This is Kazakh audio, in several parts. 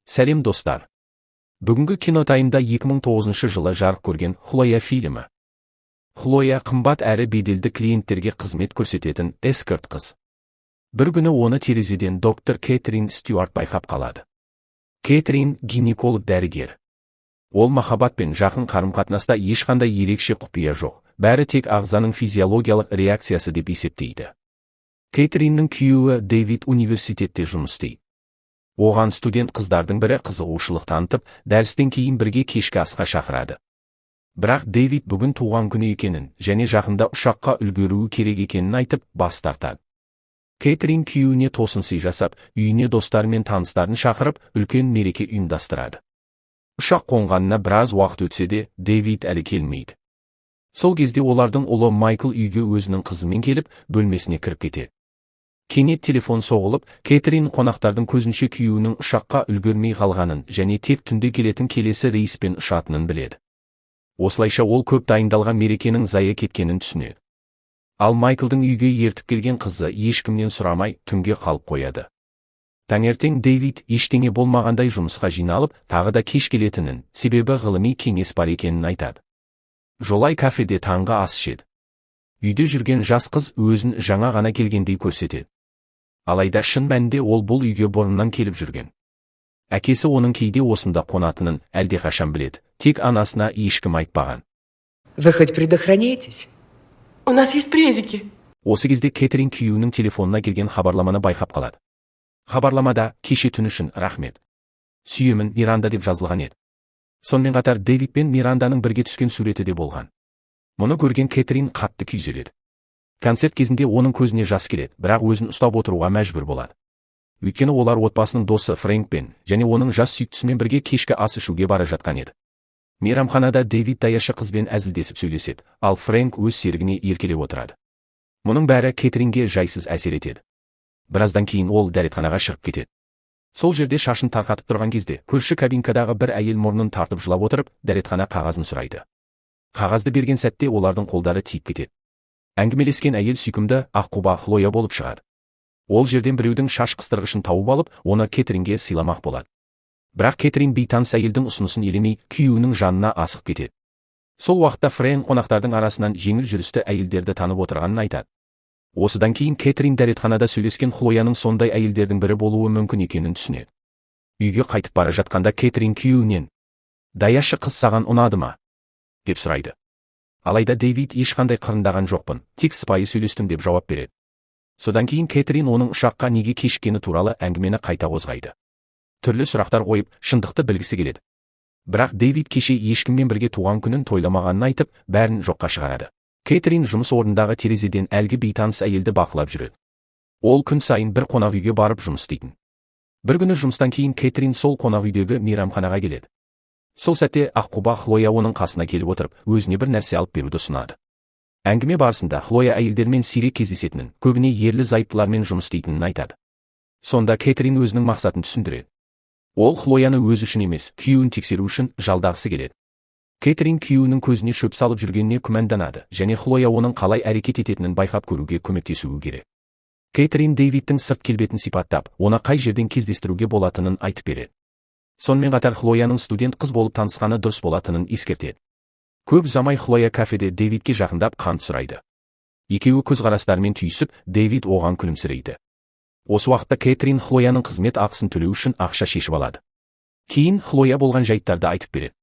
Сәлем, достар! Бүгінгі Кинотаймда 2009 жылы жарық көрген «Хлоя» фильмі. Хлоя – қымбат әрі беделді клиенттерге қызмет көрсететін эскорт қыз. Бір күні оны терезеден доктор Кэтрин Стюарт байқап қалады. Кэтрин – гинеколог дәрігер. Ол махаббат пен жақын қарым-қатынаста ешқандай ерекше құпия жоқ, бәрі тек ағзаның физиологиялық реакциясы деп есептейді. Кэтриннің күйеуі Дэвид университетте жұмыс істейді. Оған студент қыздардың бірі қызығушылық танытып, дәрістен кейін бірге кешкі асқа шақырады. Бірақ Дэвид бүгін туған күні екенін және жақында ұшаққа үлгеруі керек екенін айтып, бас тартады. Кэтрин күйеуіне тосын сый жасап, үйіне достары мен таныстарын шақырып, үлкен мереке ұйымдастырады. Ұшақ қонғанына біраз уақыт өтсе де, Дэвид әлі келмейді. Сол кезде олардың ұлы Майкл үйге өзінің қызымен келіп, бөлмесіне кіріп кетеді. Кенет телефон соғылып, Кэтрин қонақтардың көзінше күйеуінің ұшаққа үлгермей қалғанын және тек түнде келетін келесі рейспен ұшатынын біледі. Осылайша ол көп дайындалған мерекенің зая кеткенін түсінеді. Ал Майклдың үйге ертіп келген қызы ешкімнен сұрамай түнге қалып қояды. Таңертең Дэвид ештеңе болмағандай жұмысқа жиналып, тағы да кеш келетінін, себебі ғылыми кеңес бар екенін айтады. Жолай кафеде таңғы ас ішеді. Үйде жүрген жас қыз өзін жаңа ғана келгендей көрсетеді. Алайда шын мәнінде ол бұл үйге бұрыннан келіп жүрген. Әкесі оның кейде осында қонатынын әлдеқашан біледі, тек анасына ешкім айтпаған. Вы хоть предохраняетесь? У нас есть презики. Осы кезде Кэтрин күйеуінің телефонына келген хабарламаны байқап қалады. Хабарламада «Кеше түн үшін рахмет. Сүйемін, Миранда» деп жазылған еді. Сонымен қатар Дэвид пен Миранданың бірге түскен суреті де болған. Мұны көрген Кэтрин қатты күйзеледі. Концерт кезінде оның көзіне жас келеді, бірақ өзін ұстап отыруға мәжбүр болады. Өйткені олар отбасының досы Фрэнкпен және оның жас сүйіктісімен бірге кешкі ас ішуге бара жатқан еді. Мейрамханада Дэвид даяшы қызбен әзілдесіп сөйлеседі, ал Фрэнк өз серігіне еркелеп отырады. Мұның бәрі Кэтринге жайсыз әсер етеді. Біраздан кейін ол дәретханаға шығып кетеді. Сол жерде шашын тарқатып тұрған кезде көрші кабинкадағы бір әйел мұрнын тартып жылап отырып, дәретхана қағазын сұрайды. Қағазды берген сәтте олардың қолдары тиіп кетеді. Әңгімелескен әйел сүйкімді аққұба Хлоя болып шығады. Ол жерден біреудің шаш қыстырғышын тауып алып, оны Кэтринге сыйламақ болады. Бірақ Кэтрин бейтаныс әйелдің ұсынысын елемей, күйеуінің жанына асығып кетеді. Сол уақытта Фрэнк қонақтардың арасынан жеңіл жүрісті әйелдерді танып отырғанын айтады. Осыдан кейін Кэтрин дәретханада сөйлескен Хлояның сондай әйелдердің бірі болуы мүмкін екенін түсінеді. Үйге қайтып бара жатқанда Кэтрин күйеуінен: «Даяшы қыз саған ұнады ма?» – деп сұрайды. Алайда Дэвид «Ешқандай қырындаған жоқпын, тек сыпайы сөйлестім» деп жауап береді. Содан кейін Кэтрин оның ұшаққа неге кешіккені туралы әңгімені қайта қозғайды. Түрлі сұрақтар қойып, шындықты білгісі келеді. Бірақ Дэвид кеше ешкіммен бірге туған күнін тойламағанын айтып, бәрін жоққа шығарады. Кэтрин жұмыс орнындағы терезеден әлгі бейтаныс әйелді бақылап жүреді. Ол күн сайын бір қонақ үйге барып жұмыс істейтін. Бір күні жұмыстан кейін Кэтрин сол қонақ үйдегі мейрамханаға келеді. Сол сәтте аққұба Хлоя оның қасына келіп отырып, өзіне бір нәрсе алып беруді ұсынады. Әңгіме барысында Хлоя әйелдермен сирек кездесетінін, көбіне ерлі зайыптылармен жұмыс істейтінін айтады. Сонда Кэтрин өзінің мақсатын түсіндіреді. Ол Хлояны өзі үшін емес, күйеуін тексеру үшін жалдағысы келеді. Кэтрин күйеуінің көзіне шөп салып жүргеніне күмәнданады және Хлоя оның қалай әрекет ететінін байқап көруге көмектесуі керек. Кэтрин Дэвидтің сырт келбетін сипаттап, оны қай жерден кездестіруге болатынын айтып береді. Сонымен қатар Хлояның студент қыз болып танысқаны дұрыс болатынын ескертеді. Көп ұзамай Хлоя кафеде Дэвидке жақындап, қант сұрайды. Екеуі көзқарастарымен түйісіп, Дэвид оған күлімсірейді. Осы уақытта Кэтрин Хлояның қызмет ақысын төлеу үшін ақша шешіп алады. Кейін Хлоя болған жайттарды айтып береді.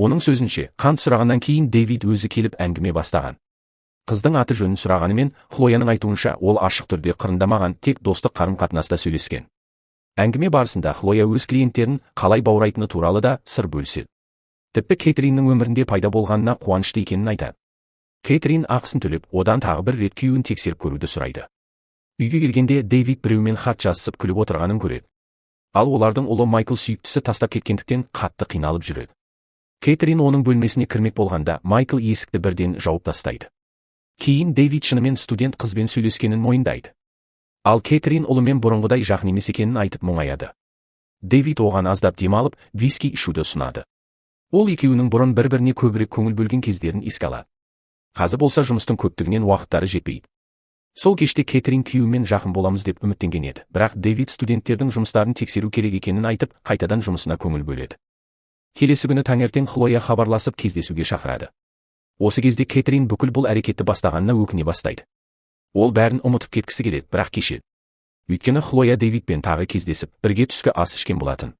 Оның сөзінше, қант сұрағаннан кейін Дэвид өзі келіп әңгіме бастаған. Қыздың аты жөнін сұрағанымен, Хлояның айтуынша, ол ашық түрде қырындамаған, тек достық қарым-қатынаста сөйлескен. Әңгіме барысында Хлоя өз клиенттерін қалай баурайтыны туралы да сыр бөліседі. Тіпті Кэтриннің өмірінде пайда болғанына қуанышты екенін айтады. Кэтрин ақысын төлеп, одан тағы бір рет күйеуін тексеріп көруді сұрайды. Үйге келгенде Дэвид біреумен хат жазысып, күліп отырғанын көреді. Ал олардың ұлы Майкл сүйіктісі тастап кеткендіктен қатты қиналып жүреді. Кэтрин оның бөлмесіне кірмек болғанда, Майкл есікті бірден жауып тастайды. Кейін Дэвид шынымен студент қызбен сөйлескенін мойындайды. Ал Кэтрин ұлымен бұрынғыдай жақын емес екенін айтып мұңаяды. Дэвид оған аздап демалып, виски ішуді ұсынады. Ол екеуінің бұрын бір-біріне көбірек көңіл бөлген кездерін еске алады. Қазір болса жұмыстың көптігінен уақыттары жетпейді. Сол кеште Кетрин күйеуімен жақын боламыз деп үміттенген еді, бірақ Дэвид студенттердің жұмыстарын тексеру керек екенін айтып, қайтадан жұмысына көңіл бөледі. Келесі күні таңертең Хлоя хабарласып, кездесуге шақырады. Осы кезде Кетрин бүкіл бұл әрекетті бастағанына өкіне бастайды. Ол бәрін ұмытып кеткісі келеді, бірақ кеш еді. Өйткені Хлоя Дэвидпен тағы кездесіп, бірге түскі ас ішкен болатын.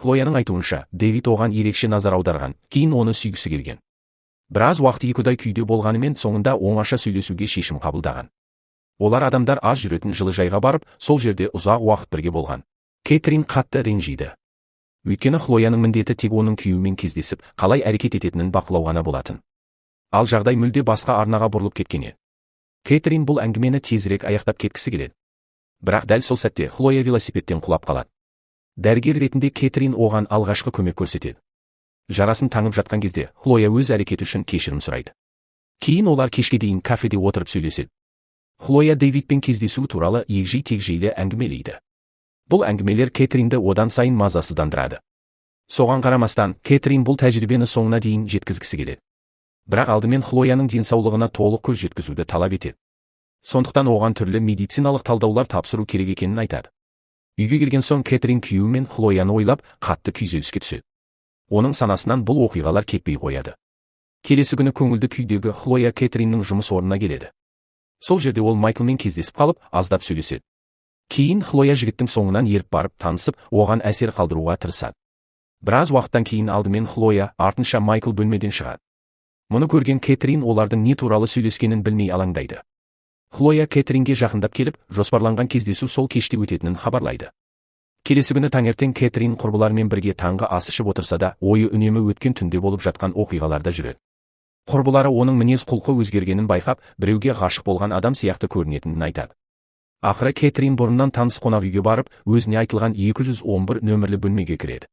Хлояның айтуынша, Дэвид оған ерекше назар аударған, кейін оны сүйгісі келген. Біраз уақыт екіұдай күйде болғанымен, соңында оңаша сөйлесуге шешім қабылдаған. Олар адамдар аз жүретін жылыжайға барып, сол жерде ұзақ уақыт бірге болған. Кетрин қатты ренжиді. Өйткені Хлояның міндеті тек оның күйеуімен кездесіп, қалай әрекет ететінін бақылау ғана болатын. Ал жағдай мүлде басқа арнаға бұрылып кеткен еді. Кетрин бұл әңгімені тезірек аяқтап кеткісі келеді. Бірақ дәл сол сәтте Хлоя велосипедтен құлап қалады. Дәрігер ретінде Кетрин оған алғашқы көмек көрсетеді. Жарасын таңып жатқан кезде Хлоя өз әрекеті үшін кешірім сұрайды. Кейін олар кешке дейін кафеде отырып сөйлеседі. Хлоя Дэвидпен кездесу туралы егжей-тегжейлі әңгімелейді. Бұл әңгімелер Кетринді одан сайын мазасыздандырады. Соған қарамастан, Кетрин бұл тәжірибені соңына дейін жеткізгісі келеді. Бірақ алдымен Хлояның денсаулығына толық көз жеткізуді талап етеді. Сондықтан оған түрлі медициналық талдаулар тапсыру керек екенін айтады. Үйге келген соң Кетрин күйеуі мен Хлояны ойлап, қатты күйзеліске түседі. Оның санасынан бұл оқиғалар кетпей қояды. Келесі күні көңілді күйдегі Хлоя Кетриннің жұмыс орнына келеді. Сол жерде ол Майклмен кездесіп қалып, аздап сөйлеседі. Кейін Хлоя жігіттің соңынан еріп барып, танысып, оған әсер қалдыруға тырысады. Біраз уақыттан кейін алдымен Хлоя, артынша Майкл бөлмеден шығады. Мұны көрген Кетрин олардың не туралы сөйлескенін білмей алаңдайды. Хлоя Кетринге жақындап келіп, жоспарланған кездесу сол кеште өтетінін хабарлайды. Келесі күні таңертең Кетрин құрбыларымен бірге таңғы ас ішіп отырса да, ойы үнемі өткен түнде болып жатқан оқиғаларда жүреді. Құрбылары оның мінез құлқы өзгергенін байқап, біреуге ғашық болған адам сияқты көрінетінін айтады. Ақыры Кетрин бұрыннан таныс қонақ үйге барып, өзіне айтылған 211 нөмірлі бөлмеге кіреді.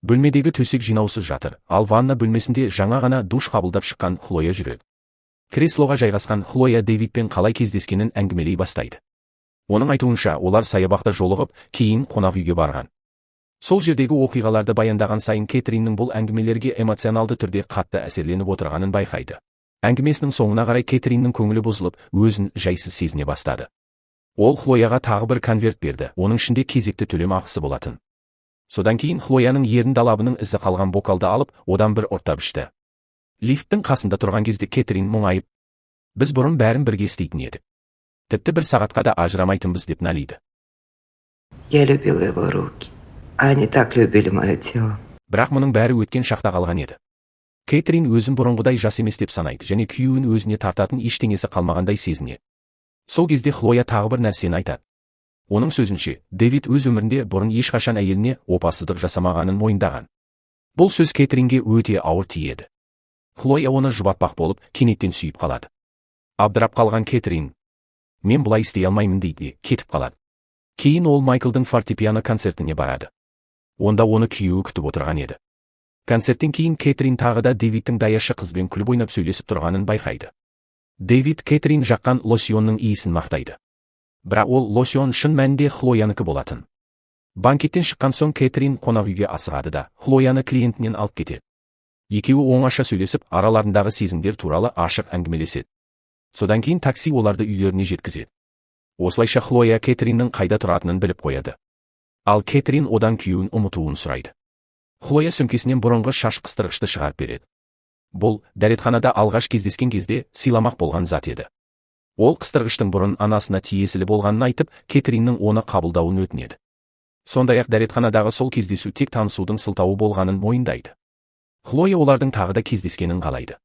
Бөлмедегі төсек жинаусыз жатыр, ал ванна бөлмесінде жаңа ғана душ қабылдап шыққан Хлоя жүреді. Креслоға жайғасқан Хлоя Дэвидпен қалай кездескенін әңгімелей бастайды. Оның айтуынша, олар саябақта жолығып, кейін қонақ үйге барған. Сол жердегі оқиғаларды баяндаған сайын Кетриннің бұл әңгімелерге эмоционалды түрде қатты әсерленіп отырғанын байқайды. Әңгімесінің соңына қарай Кетриннің көңілі бұзылып, өзін жайсыз сезіне бастады. Ол Хлояға тағы бір конверт берді, оның ішінде кезекті төлем ақысы болатын. Содан кейін Хлояның ерін далабының ізі қалған бокалды алып, одан бір ұрттап ішті. Лифттің қасында тұрған кезде Кетрин мұңайып, «Біз бұрын бәрін бірге істейтін едік. Тіпті бір сағатқа да ажырамайтынбыз», деп налиды. Я любила его руки, а они так любили мое тело. Бірақ мұның бәрі өткен шақта қалған еді. Кетрин өзін бұрынғыдай жас емес деп санайды және күйеуін өзіне тартатын ештеңесі қалмағандай сезінеді. Сол кезде Хлоя тағы бір нәрсені айтады. Оның сөзінше, Дэвид өз өмірінде бұрын ешқашан әйеліне опасыздық жасамағанын мойындаған. Бұл сөз Кетринге өте ауыр тиеді. Хлоя оны жұбатпақ болып, кенеттен сүйіп қалады. Абдырап қалған Кетрин, «Мен бұлай істей алмаймын», дейді, кетіп қалады. Кейін ол Майклдың фортепиано концертіне барады. Онда оны күйеуі күтіп отырған еді. Концерттен кейін Кетрин тағы да Дэвидтің даяшы қызбен күліп ойнап сөйлесіп тұрғанын байқайды. Дэвид Кетрин жаққан лосьонның иісін мақтайды. Бірақ ол лосьон шын мәнінде Хлоянікі болатын. Банкеттен шыққан соң Кетрин қонақ үйге асығады да, Хлояны клиентінен алып кетеді. Екеуі оңаша сөйлесіп, араларындағы сезімдер туралы ашық әңгімелеседі. Содан кейін такси оларды үйлеріне жеткізеді. Осылайша Хлоя Кетриннің қайда тұратынын біліп қояды. Ал Кетрин одан күйеуін ұмытуын сұрайды. Хлоя сөмкесінен бұрынғы шаш қыстырғышты шығарып береді. Бұл дәретханада алғаш кездескен кезде сыйламақ болған зат еді. Ол қыстырғыштың бұрын анасына тиесілі болғанын айтып, Кетриннің оны қабылдауын өтінеді. Сондай-ақ дәретханадағы сол кездесу тек танысудың сылтауы болғанын мойындайды. Хлоя олардың тағы да кездескенін қалайды.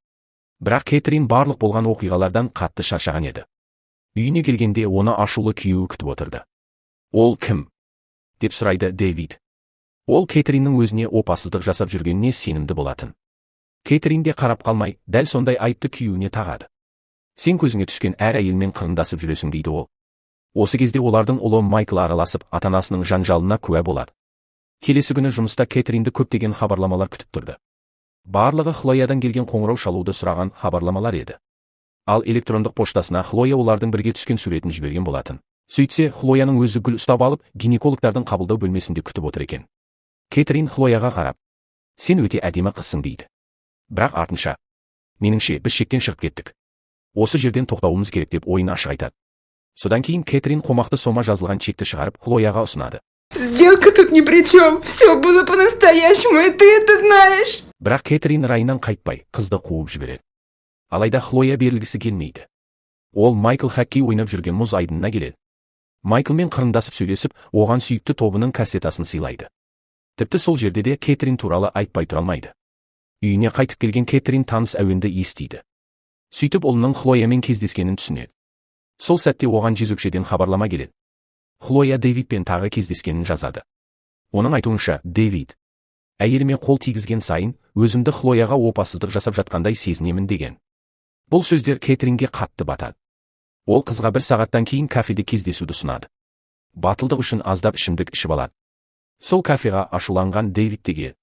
Бірақ Кетрин барлық болған оқиғалардан қатты шаршаған еді. Үйіне келгенде оны ашулы күйеуі күтіп отырды. «Ол кім?» деп сұрайды Дэвид. Ол Кетриннің өзіне опасыздық жасап жүргеніне сенімді болатын. Кетрин де қарап қалмай, дәл сондай айыпты күйеуіне тағады. «Сен көзіңе түскен әр әйелмен қырындасып жүресің», дейді ол. Осы кезде олардың ұлы Майкл араласып, ата-анасының жанжалына куә болады. Келесі күні жұмыста Кетринді көптеген хабарламалар күтіп тұрды. Барлығы Хлоядан келген қоңырау шалуды сұраған хабарламалар еді. Ал электрондық поштасына Хлоя олардың бірге түскен суретін жіберген болатын. Сөйтсе, Хлояның өзі гүл ұстап алып, гинекологтардың қабылдау бөлмесінде күтіп отыр екен. Кетрин Хлояға қарап, «Сен өте әдемі қызсың», дейді. Бірақ артынша, «Меніңше, біз шектен шығып кеттік. Осы жерден тоқтауымыз керек», деп ойын ашық айтады. Содан кейін Кэтрин қомақты сома жазылған чекті шығарып, Хлояға ұсынады. Сделка тут ни при чем. Все было по-настоящему, и ты это знаешь. Бірақ Кэтрин райынан қайтпай, қызды қуып жібереді. Алайда Хлоя берілгісі келмейді. Ол Майкл хоккей ойнап жүрген мұз айдынына келеді. Майклмен қырындасып сөйлесіп, оған сүйікті тобының кассетасын сыйлайды. Тіпті сол жерде де Кэтрин туралы айтпай тұра алмайды. Үйіне қайтып келген Кэтрин таныс әуенді естиді. Сөйтіп, ұлының Хлоямен кездескенін түсінеді. Сол сәтте оған жезөкшеден хабарлама келеді. Хлоя Дэвидпен тағы кездескенін жазады. Оның айтуынша, Дэвид «Әйеліме қол тигізген сайын өзімді Хлояға опасыздық жасап жатқандай сезінемін» деген. Бұл сөздер Кэтринге қатты батады. Ол қызға бір сағаттан кейін кафеде кездесуді ұсынады. Батылдық үшін аздап ішімдік ішіп алады. Сол кафеға ашуланған Дэвид те келеді.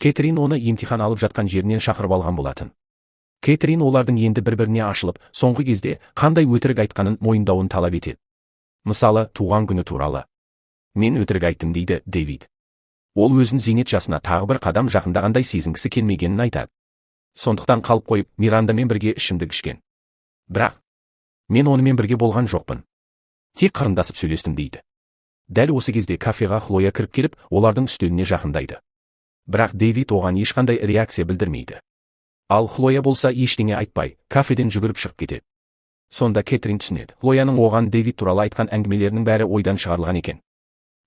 Кэтрин оны емтихан алып жатқан жерінен шақырып алған болатын. Кэтрин олардың енді бір-біріне ашылып, соңғы кезде қандай өтірік айтқанын мойындауын талап етеді. Мысалы, туған күні туралы. «Мен өтірік айттым», – дейді Дэвид. Ол өзін зейнет жасына тағы бір қадам жақындағандай сезінгісі келмегенін айтады. Сондықтан қалып қойып, Мирандамен бірге ішімдік ішкен. «Бірақ мен онымен бірге болған жоқпын. Тек қарындасып сөйлестім», – дейді. Дәл осы кезде кафеға Хлоя кіріп келіп, олардың үстеліне жақындайды. Бірақ Дэвид оған ешқандай реакция білдірмейді. Ал Хлоя болса, ештеңе айтпай, кафеден жүгіріп шығып кетеді. Сонда Кэтрин түсінеді: Хлояның оған Дэвид туралы айтқан әңгімелерінің бәрі ойдан шығарылған екен.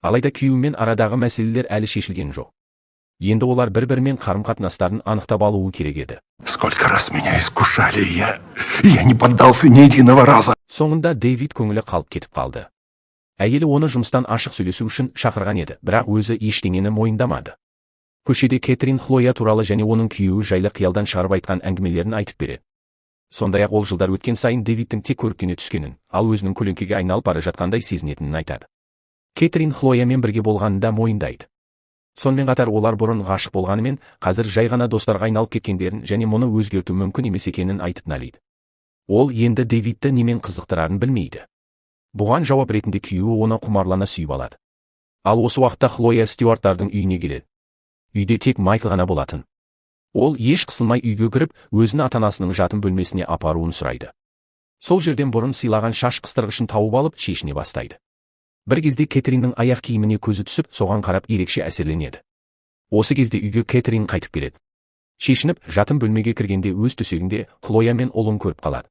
Алайда күйеуімен арадағы мәселелер әлі шешілген жоқ. Енді олар бір-бірімен қарым-қатынастарын анықтап алуы керек еді. Сколько раз меня искушали, и я не поддался ни единого раза. Соңында Дэвид көңілі қалып кетіп қалды. Әйелі оны жұмыстан ашық сөйлесу үшін шақырған еді, бірақ өзі ештеңені мойындамады. Көшеде Кэтрин Хлоя туралы және оның күйеуі жайлы қиялдан шығарып айтқан әңгімелерін айтып береді. Сондай-ақ ол жылдар өткен сайын Дэвидтің тек көріктене түскенін, ал өзінің көлеңкеге айналып бара жатқандай сезінетінін айтады. Кэтрин Хлоямен бірге болғанын да мойындайды. Сонымен қатар олар бұрын ғашық болғанымен, қазір жай ғана достарға айналып кеткендерін және мұны өзгерту мүмкін емес екенін айтып налиды. Ол енді Дэвидті немен қызықтырарын білмейді. Бұған жауап ретінде күйеуі оны құмарлана сүйіп алады. Ал осы уақытта Хлоя Стюарттардың үйіне келеді. Үйде тек Майкл ғана болатын. Ол еш қысылмай үйге кіріп, өзін ата-анасының жатын бөлмесіне апаруын сұрайды. Сол жерден бұрын сыйлаған шаш қыстырғышын тауып алып, шешіне бастайды. Бір кезде Кэтриннің аяқ киіміне көзі түсіп, соған қарап ерекше әсерленеді. Осы кезде үйге Кэтрин қайтып келеді. Шешініп, жатын бөлмеге кіргенде өз төсегінде Хлоя мен ұлын көріп қалады.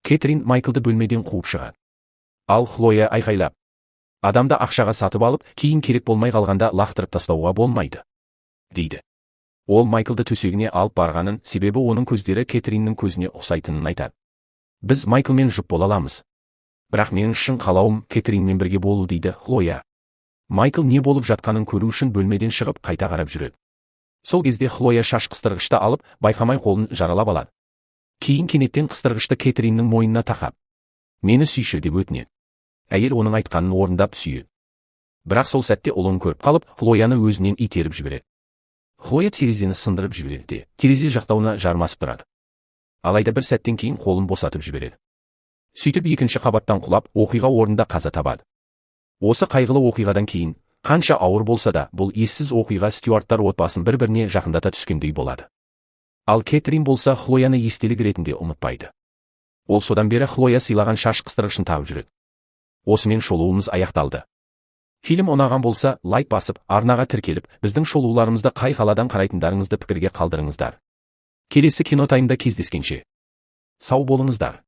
Кэтрин Майклды бөлмеден қуып шығады. Ал Хлоя айқайлап: «Адамды ақшаға сатып алып, кейін керек болмай қалғанда лақтырып тастауға болмайды», – дейді. Ол Майклды төсегіне алып барғанын, себебі оның көздері Кэтриннің көзіне ұқсайтынын айтады. «Біз Майклмен жұп бола аламыз. Бірақ менің шын қалауым – Кэтринмен бірге болу», – дейді Хлоя. Майкл не болып жатқанын көру үшін бөлмеден шығып, қайта қарап жүреді. Сол кезде Хлоя шаш қыстырғышты алып, байқамай қолын жаралап алады. Кейін кенеттен қыстырғышты Кэтриннің мойнына тақап, «Мені сүйші» деп өтінеді. Әйел оның айтқанын орындап, сүйеді. Бірақ сол сәтте ұлын көріп қалып, Хлояны өзінен итеріп жібереді. Хлоя терезені сындырып жібереді де, терезе жақтауына жармасып тұрады. Алайда бір сәттен кейін қолын босатып жібереді. Сөйтіп, екінші қабаттан құлап, оқиға орнында қаза табады. Осы қайғылы оқиғадан кейін, қанша ауыр болса да, бұл ессіз оқиға Стюарттар отбасын бір-біріне жақындата түскендей болады. Ал Кэтрин болса, Хлояны естелік ретінде ұмытпайды. Ол содан бері Хлоя сыйлаған шаш қыстырғышын тағып жүреді. Осымен шолуымыз аяқталды. Фильм ұнаған болса, лайк басып, арнаға тіркеліп, біздің шолуларымызды қай қаладан қарайтындарыңызды пікірге қалдырыңыздар. Келесі кинотаймда кездескенше. Сау болыңыздар.